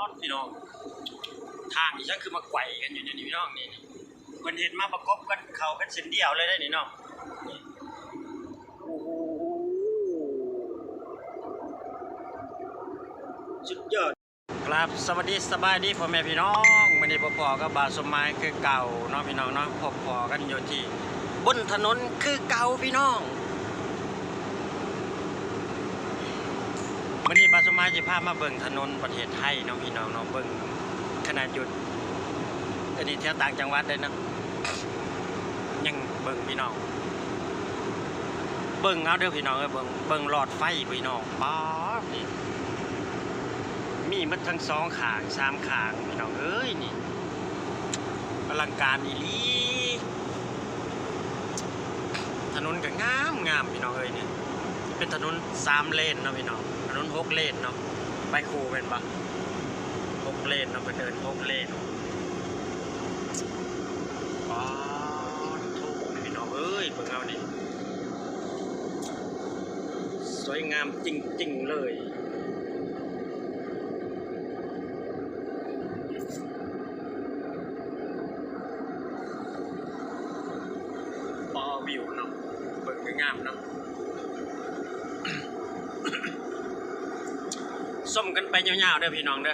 ອດ ພີ່ນ້ອງ ທາງອີ່ຫຍັງຄືມາໄກວກັນຢູ່ນີ້ພີ່ນ້ອງ ນີ້ ນີ້ ເພິ່ນເຮັດມາປະກົບກັນເຂົ້າກັນເສັ້ນດຽວເລີຍເດ້ນີ້ເນາະ ນີ້ ໂອ້ໂຫ ສຸດຍອດ. ກາບສະຫວັດດີສະບາຍດີພໍ່ແມ່ພີ່ນ້ອງ ມື້ນີ້ພົບພໍ້ກັບບ່າວສົມໝາຍຄືເກົ່າເນາະພີ່ນ້ອງເນາະ ພົບພໍ້ກັນຢູ່ທີ່ບົນຖະໜົນຄືເກົ່າພີ່ນ້ອງ. ມື້ນີ້ບ່າວສົມໝາຍຊິພາມາເບິ່ງຖະໜົນປະເທດໄທເນາະພີ່ນ້ອງເນາະ ເບິ່ງຂະໜາດຢູ່ ອັນນີ້ແຖວຕ່າງຈັງຫວັດເດ້ເນາະ ຍັງເບິ່ງພີ່ນ້ອງ ເບິ່ງເອົາເດີພີ່ນ້ອງເອີຍ ເບິ່ງ ເບິ່ງຫຼອດໄຟພີ່ນ້ອງ ປາດ ນີ້ ມີໝົດທັງສອງຂ້າງສາມຂ້າງພີ່ນ້ອງເອີຍ ນີ້ ອະລັງການອີ່ຫຼີ. ຖະໜົນກໍງາມໆ ພີ່ນ້ອງເອີຍ ນີ້ເປັນຖະໜົນສາມເລນເນາະພີ່ນ້ອງ ຖະໜົນຫົກເລນເນາະ ໄປຄູ່ແມ່ນບໍ່ ຫົກເລນເນາະ ເພິ່ນເອີ້ນຫົກເລນ. ປາດໂທ້ ພີ່ນ້ອງເອີຍ ເບິ່ງເອົານີ້ ສວຍງາມຈິງໆ ເລີຍ. ບໍ່ ວິວເນາະ ເບິ່ງຄືງາມເນາະ ຊົມກັນໄປຍາວໆ ເດີພີ່ນ້ອງເດີ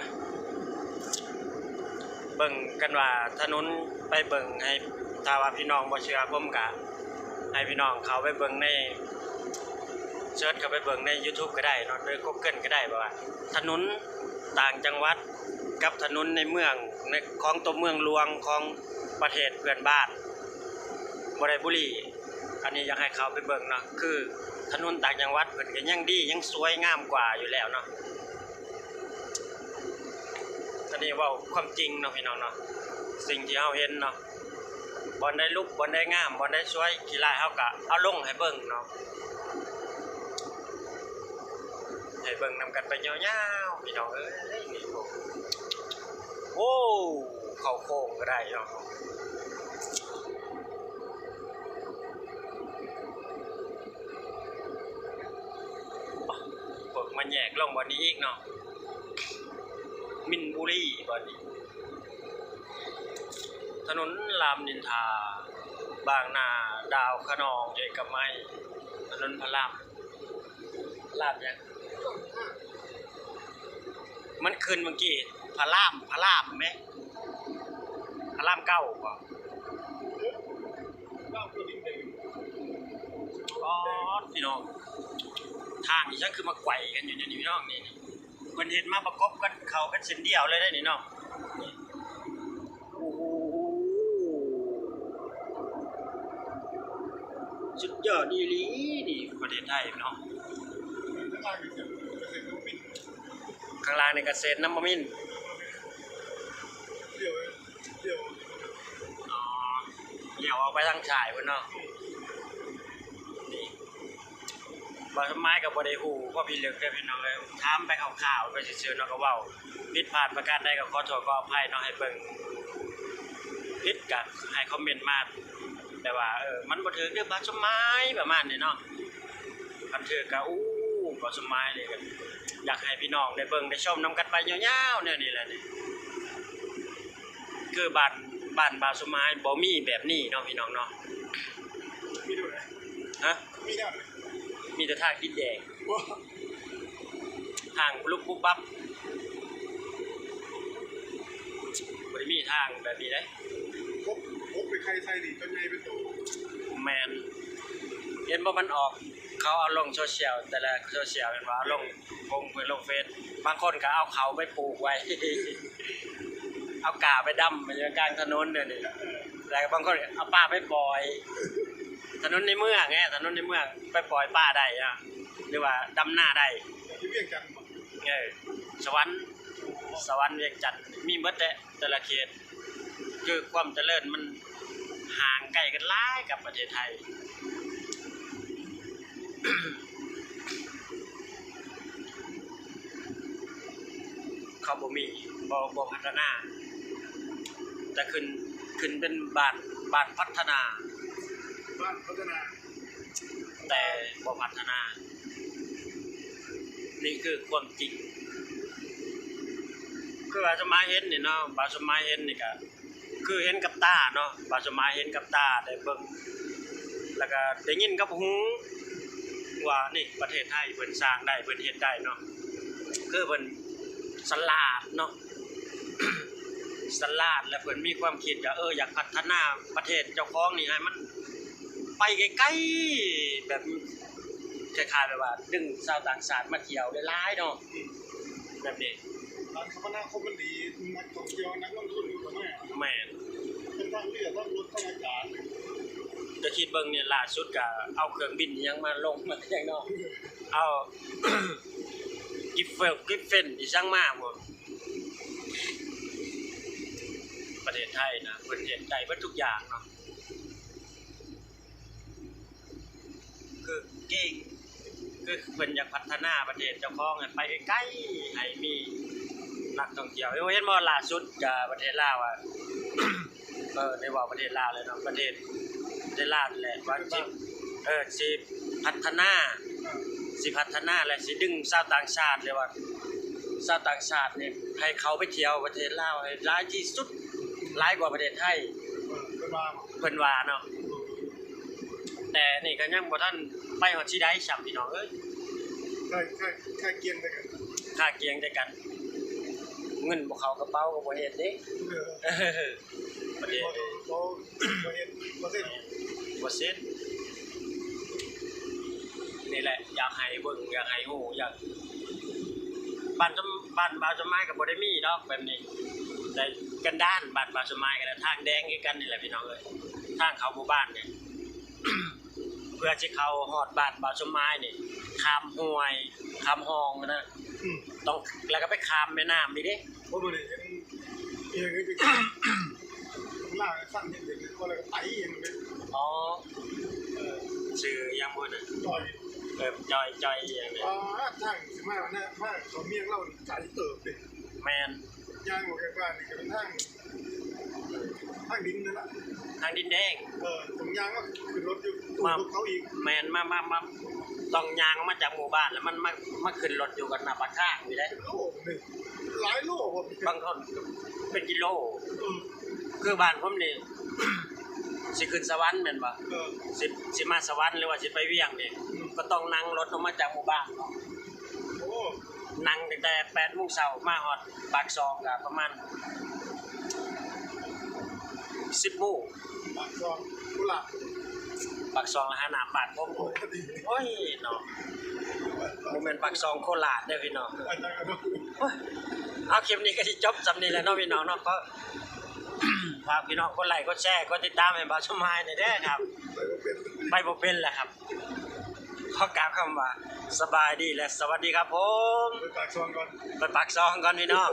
ເບິ່ງກັນວ່າຖະໜົນ ໄປເບິ່ງໃຫ້ ຖ້າວ່າພີ່ນ້ອງບໍ່ເຊື່ອຜົມກະໃຫ້ພີ່ນ້ອງເຂົ້າໄປເບິ່ງໃນ ເສີດເຂົ້າໄປເບິ່ງໃນຢູທູບກໍໄດ້ເນາະ ຫຼື ກູເກີນກໍໄດ້ ວ່າຖະໜົນຕ່າງຈັງຫວັດ ກັບຖະໜົນໃນເມືອງ ໃນ ຂອງຕົວເມືອງຫຼວງຂອງປະເທດເພື່ອນບ້ານ ບໍ່ໄດ້ບູລີ. ອັນນີ້ຢາກໃຫ້ເຂົ້າໄປເບິ່ງເນາະ ຄືຖະໜົນຕ່າງຈັງຫວັດເພິ່ນກໍຍັງດີ ຍັງສວຍງາມກວ່າຢູ່ແລ້ວເນາະ. ອັນນີ້ເວົ້າຄວາມຈິງເນາະ ພີ່ນ້ອງເນາະ ສິ່ງທີ່ເຮົາເຫັນເນາະ ບ່ອນໃດຫຼຸບ ບ່ອນໃດງາມ ບ່ອນໃດສວຍຂີ້ລ້າຍ ເຮົາກໍເອົາລົງໃຫ້ເບິ່ງເນາະ. ໃຫ້ເບິ່ງນຳກັນໄປຍາວໆ ພີ່ນ້ອງເອີຍ ນີ້ ໂອ້ ເຂົ້າໂຄ້ງກໍໄດ້ເນາະ ເພິ່ນມາແຍກລົງບ່ອນນີ້ອີກເນາະ ມິນບູລີບ່ອນນີ້ ຖະໜົນລາມນິນທາ ບາງນາ ດາວຂະນອງ ເອກະໄມ ຖະໜົນພະລາມ ລາມຫຍັງ? ມັນຂຶ້ນເມື່ອກີ້ ພະລາມ ພະລາມແມະ ພະລາມເກົ້າບໍ? ປອດ ພີ່ນ້ອງ ທາງອີ່ຫຍັງຄືມາໄກວກັນຢູ່ນີ້ພີ່ນ້ອງ ນີ້ ເພິ່ນເຮັດມາປະກົບກັນເຂົ້າກັນເສັ້ນດຽວເລີຍເດ້ນີ້ເນາະ ນີ້. ໂອ້ໂຫ ສຸດຍອດອີ່ຫຼີນີ້ ປະເທດໄທເນາະ ຂ້າງລ່າງນີ້ກະເສດນ້ຳບໍ່ມິນ ອໍ ລ້ຽວອອກໄປທາງຊ້າຍພຸ້ນເນາະ ນີ້. ບ່າວສົມໝາຍກໍບໍ່ໄດ້ຮູ້ຄວາມພິລຶກເດ້ພີ່ນ້ອງເອີຍ ຖາມໄປຄ່າວໆ ໄປຊື່ໆ ເນາະ ກໍເວົ້າຜິດພາດປະການໃດກໍຂໍໂທດຂໍອະໄພເນາະ ໃຫ້ເບິ່ງຜິດກໍໃຫ້ຄອມເມັນມາ ແຕ່ວ່າ ເອີ ມັນບໍ່ຖືກເດີບ່າວສົມໝາຍ ປະມານນີ້ເນາະ ຄັນຖືກກໍ ອູ້ ບ່າວສົມໝາຍນີ້ກໍຢາກໃຫ້ພີ່ນ້ອງໄດ້ເບິ່ງໄດ້ຊົມນຳກັນໄປຍາວໆ ແນວນີ້ແຫຼະນີ້ ຄືບ້ານ ບ້ານບ່າວສົມໝາຍບໍ່ມີແບບນີ້ເນາະ ພີ່ນ້ອງເນາະ ມີແຕ່ ຮະ? ມີແຕ່ທາງດິນແດງ ທາງປຸບປັບ ບໍ່ໄດ້ມີທາງແບບນີ້ເດ້ ກົບ ກົບໄປໄຂ່ໃສ່ນີ້ ຕົວໃຫຍ່ເປັນໂຕ ແມ່ນ ເຫັນບໍ່ ມັນອອກ ເຂົາເອົາລົງໂຊຊຽວ ແຕ່ລະໂຊຊຽວແມ່ນບໍ່ ເອົາລົງ ລົງເຟສ ບາງຄົນກໍເອົາເຂົ້າໄປປູກໄວ້ ເອົາກ້າໄປດຳໄວ້ຢູ່ກາງຖະໜົນແນວນີ້ ແລ້ວບາງຄົນເອົາປາໄປປ່ອຍ ຖະໜົນໃນເມືອງແຫຼະ ຖະໜົນໃນເມືອງ ໄປປ່ອຍປາໄດ້ເນາະ ຫຼືວ່າດຳນາໄດ້ ຢູ່ວຽງຈັນບໍ? ເອີ ສະຫວັນ ສະຫວັນ ວຽງຈັນ ມີເບິດແຫຼະ ແຕ່ລະເຂດ ຄືຄວາມຈະເລີນມັນຫ່າງໄກກັນຫຼາຍກັບປະເທດໄທ ເຂົາບໍ່ມີ ບໍ່ ບໍ່ພັດທະນາ ແຕ່ຂຶ້ນ ຂຶ້ນເປັນບ້ານ ບ້ານພັດທະນາ ບ້ານພັດທະນາ ແຕ່ບໍ່ພັດທະນາ ນີ້ຄືຄວາມຈິງ. ຄືວ່າສະໝາຍເຫັນນີ້ເນາະ ບ່າວສະໝາຍເຫັນນີ້ກະຄືເຫັນກັບຕາເນາະ ບ່າວສະໝາຍເຫັນກັບຕາ ໄດ້ເບິ່ງ ແລ້ວກະໄດ້ຍິນກັບຫູວ່ານີ້ປະເທດໄທເພິ່ນສ້າງໄດ້ ເພິ່ນເຮັດໄດ້ເນາະ ຄືເພິ່ນສະຫຼາດເນາະ ສະຫຼາດ ແລະ ເພິ່ນມີຄວາມຄິດກະ ເອີ ຢາກພັດທະນາປະເທດເຈົ້າຂອງນີ້ໃຫ້ມັນໄປໄກໆ ແບບ ຄ້າຍໆ ແບບວ່າດຶງຊາວຕ່າງຊາດມາທ່ຽວຫຼາຍໆເນາະ ອືມ ແບບນີ້ ການຄົມມະນາຄົມມັນດີ ນັກທ່ອງທ່ຽວ ນັກລົງທຶນກໍມາ ແມ່ນ ເປັນທາງເລືອກ ທັງລົດ ທັງອາກາດ ກໍຄິດເບິ່ງນີ້ ລ່າສຸດກໍເອົາເຄື່ອງບິນອີ່ຫຍັງມາລົງມາຫຍັງເນາະ ເອົາ ກິບເຟີ ກິບເຟນ ອີ່ຫຍັງມາພຸ້ນ ປະເທດໄທນະ ເພິ່ນເຮັດໄດ້ເບິດທຸກຢ່າງເນາະ. ຄືເກັ່ງ ຄືເພິ່ນຢາກພັດທະນາປະເທດເຈົ້າຂອງໃຫ້ໄປໄກໆ ໃຫ້ມີນັກທ່ອງທ່ຽວ ເຫັນບໍ່ ເຫັນບໍ່ ລ່າສຸດກະປະເທດລາວອະ ເອີ ໄດ້ເວົ້າປະເທດລາວແລ້ວເນາະ ປະເທດ ປະເທດລາວນີ້ແຫຼະ ວ່າຊິ ເອີ ຊິພັດທະນາ ຊິພັດທະນາ ແລະ ຊິດຶງຊາວຕ່າງຊາດ ຫຼືວ່າຊາວຕ່າງຊາດນີ້ ໃຫ້ເຂົ້າໄປທ່ຽວປະເທດລາວໃຫ້ຫຼາຍທີ່ສຸດ ຫຼາຍກວ່າປະເທດໄທ ເພິ່ນວ່າ ເພິ່ນວ່າເນາະ. ແຕ່ນີ້ກໍຍັງບໍ່ທັນໄປຮອດຊິໄດ້ຊ້ຳ ພີ່ນ້ອງເອີຍ ຄ່າ ຄ່າ ຄ່າກ່ຽງແຕ່ກັນ ຄ່າກ່ຽງແຕ່ກັນ ເງິນບໍ່ເຂົ້າກະເປົາກໍບໍ່ເຮັດເດ້ ເອີ ປະເທດ ບໍ່ ບໍ່ເຮັດ ບໍ່ເຊັນ ບໍ່ເຊັນ ນີ້ແຫຼະ ຢາກໃຫ້ເບິ່ງ ຢາກໃຫ້ຮູ້ ຢາກ ບ້ານ ບ້ານບ່າວສົມໝາຍກໍບໍ່ໄດ້ມີດອກແບບນີ້ ແຕ່ກັນດານ ບ້ານບ່າວສົມໝາຍກໍໄດ້ ທາງແດງຄືກັນນີ້ແຫຼະ ພີ່ນ້ອງເອີຍ ທາງເຂົ້າໝູ່ບ້ານນີ້ ເພື່ອຊິເຂົ້າຮອດບ້ານບ່າວສົມໝາຍນີ້ ຂ້າມຫ້ວຍ ຂ້າມຮ່ອງຫັ້ນນະ ອືມ ຕ້ອງ ແລ້ວກໍໄປຂ້າມແມ່ນ້ຳອີກເດ້ ໂອ້ ບໍ່ໄດ້ເຫັນ ອີ່ຫຍັງຄື ລາວໃຫ້ຟັງເຫັນ ເຫັນ ແລ້ວກໍໄປ ເຫັນເດ້ ອໍ ເອີ ຊື່ຫຍັງບໍ່ນະ ຈອຍ ເອີ ຈອຍ ຈອຍອີ່ຫຍັງນີ້ ອໍ ທາງຊິມານະ ມາເຂົ້າເມືອງລາວນີ້ໄກເຕີບເດ້ ແມ່ນ ຍ່າງອອກຈາກບ້ານນີ້ກໍເປັນທາງ ທາງດິນນັ້ນລະ ທາງດິນແດງ ເອີ ຕ້ອງຍ່າງມາຂຶ້ນລົດຢູ່ ມາ ຕູ້ລົດເຂົາອີກ ແມ່ນ ມາ ມາ ມາ ຕ້ອງຍ່າງອອກມາຈາກໝູ່ບ້ານ ແລ້ວມັນມາ ມາຂຶ້ນລົດຢູ່ກັນໜ້າປາກທາງນີ້ແຫຼະ ໂອ້ ນີ້ຫຼາຍໂລບໍ່ ບາງຄົນເປັນກິໂລ ອືມ ຄືບ້ານຜົມນີ້ ຊິຂຶ້ນສະຫວັນແມ່ນບໍ່ ເອີ ຊິ ຊິມາສະຫວັນ ຫຼືວ່າຊິໄປວຽງນີ້ ອືມ ກໍຕ້ອງນັ່ງລົດອອກມາຈາກໝູ່ບ້ານເນາະ ໂອ້ ນັ່ງຕັ້ງແຕ່ແປດໂມງເຊົ້າ ມາຮອດປາກຊ່ອງກໍປະມານສິບໂມງ ປາກຊ່ອງໂຄລາດ ປາກຊ່ອງລະຫານ້ຳບ້ານຜົມ ໂອ້ຍ ໂອ້ຍເນາະ ບໍ່ແມ່ນປາກຊ່ອງໂຄລາດເດີພີ່ນ້ອງ ເອີ ເອົາ ຄລິບນີ້ກໍຊິຈົບສ່ຳນີ້ແຫຼະເນາະ ພີ່ນ້ອງເນາະ ກໍຝາກພີ່ນ້ອງກົດໄລ ກົດແຊ ກົດຕິດຕາມໃຫ້ບ່າວສົມໝາຍແດ່ເດີຄັບ ໄປບໍ່ເປັນ ໄປບໍ່ເປັນແຫຼະຄັບ ຂໍກ່າວຄຳວ່າ ສະບາຍດີ ແລະ ສະຫວັດດີຄັບຜົມ ໄປປາກຊ່ອງກ່ອນ ໄປປາກຊ່ອງກ່ອນພີ່ນ້ອງ.